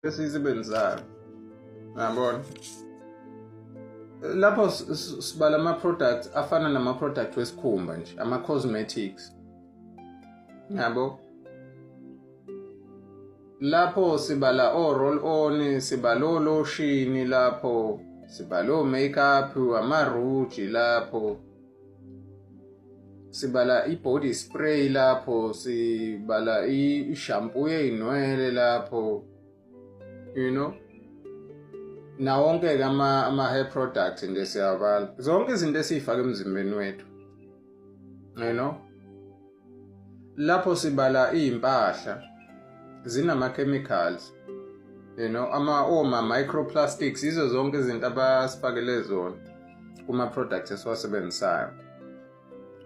Esiyisebenzisayo, yabona, lapho sibala ama-products afana nama-product wesikhumba nje, ama-cosmetics, yabo. Lapho sibala o-roll on, sibala o-lotion, lapho sibala o-makeup, amaruji, lapho sibala i-body spray, lapho sibala i-shampoo yey'nwele lapho, nawonke-ke ama-hair products nje siyabala, zonke izinto esiy'faka emzimbeni wethu. Lapho sibala iy'mpahla, zinama-chemicals, ama oma microplastics, izo zonke izinto abasifakele zona kuma-products esiwasebenzisayo.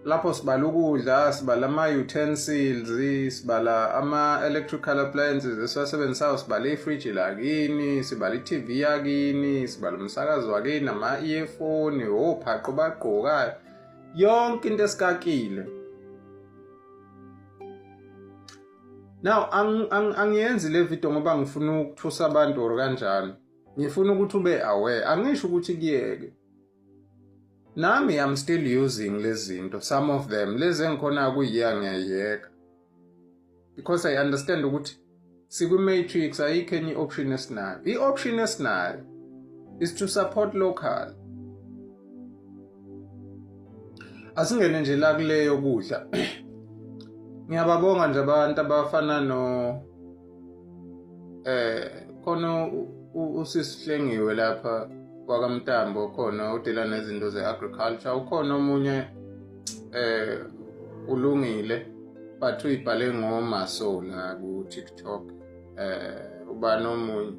Lapho sibala ukudla, sibala ama-utensils, sibala ama-electrical appliances esiwasebenzisayo, sibala ifriji lakini, sibala i-TV yakini, sibala umsakazo wakini, ama-earphone, ophaqo bagqokayo, yonke into esikakile. Now angiyenzi le video ngoba ngifuna ukuthusa abantu or kanjani. Ngifuna ukuthi ube aware. Angisho ukuthi kuyeke. Nami I'm still using lezi zinto, some of them, lezi engikhona kuyiya ngiyayiyeka. Because I understand ukuthi sikwi-matrix, ayikho enye i-option esinayo. I-option esinayo is to support local. Asingene nje la kuleyo kudla. Ngiyababonga nje abantu abafana no khona usisihlengiwe lapha kwakaMntambo, khona udila nezinto ze-agriculture, ukhona omunye ulungile but uyibhale ngomasola ku TikTok, ubani omunye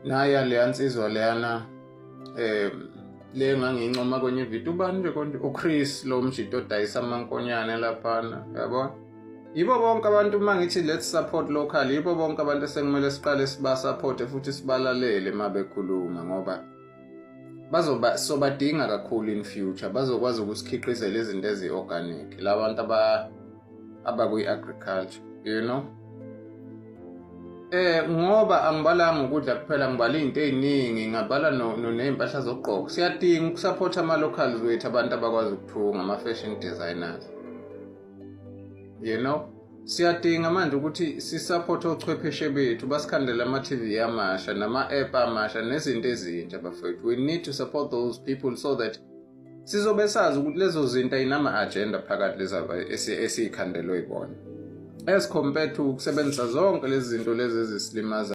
naya leya nsizwa leyana le ngangiyincoma kwenye ividiyo, ubani nje konje, uChris lo mjito odayisa amankonyane laphana, yabona. Yibo bonke abantu, uma ngithi let's support local, yibo bonke abantu esekumele siqale sibasupporte futhi sibalalele uma bekhuluma, ngoba bazoba sobadinga kakhulu in future, bazokwazi ukusikhiqizela izinto ezi-organic, la bantu abakwi-agriculture. Ngoba angibalanga ukudla kuphela, ngibala izinto ey'ningi, ngabala ney'mpahla zokugqoka. Siyadinga ukusupport ama-locals wethu, abantu abakwazi ukuthunga, ama-fashion designers. Siyadinga manje ukuthi sisupport ochwepheshe bethu, basikhandele ama-TV amasha nama-app amasha nezinto ezintsha, bafowethu. We need to support those people so that sizobe sazi ukuthi lezo zinto ayinama-agenda phakathi lezi esiy'khandelwe yibona, as compared to ukusebenzisa zonke lezi zinto lezi ezisilimaza.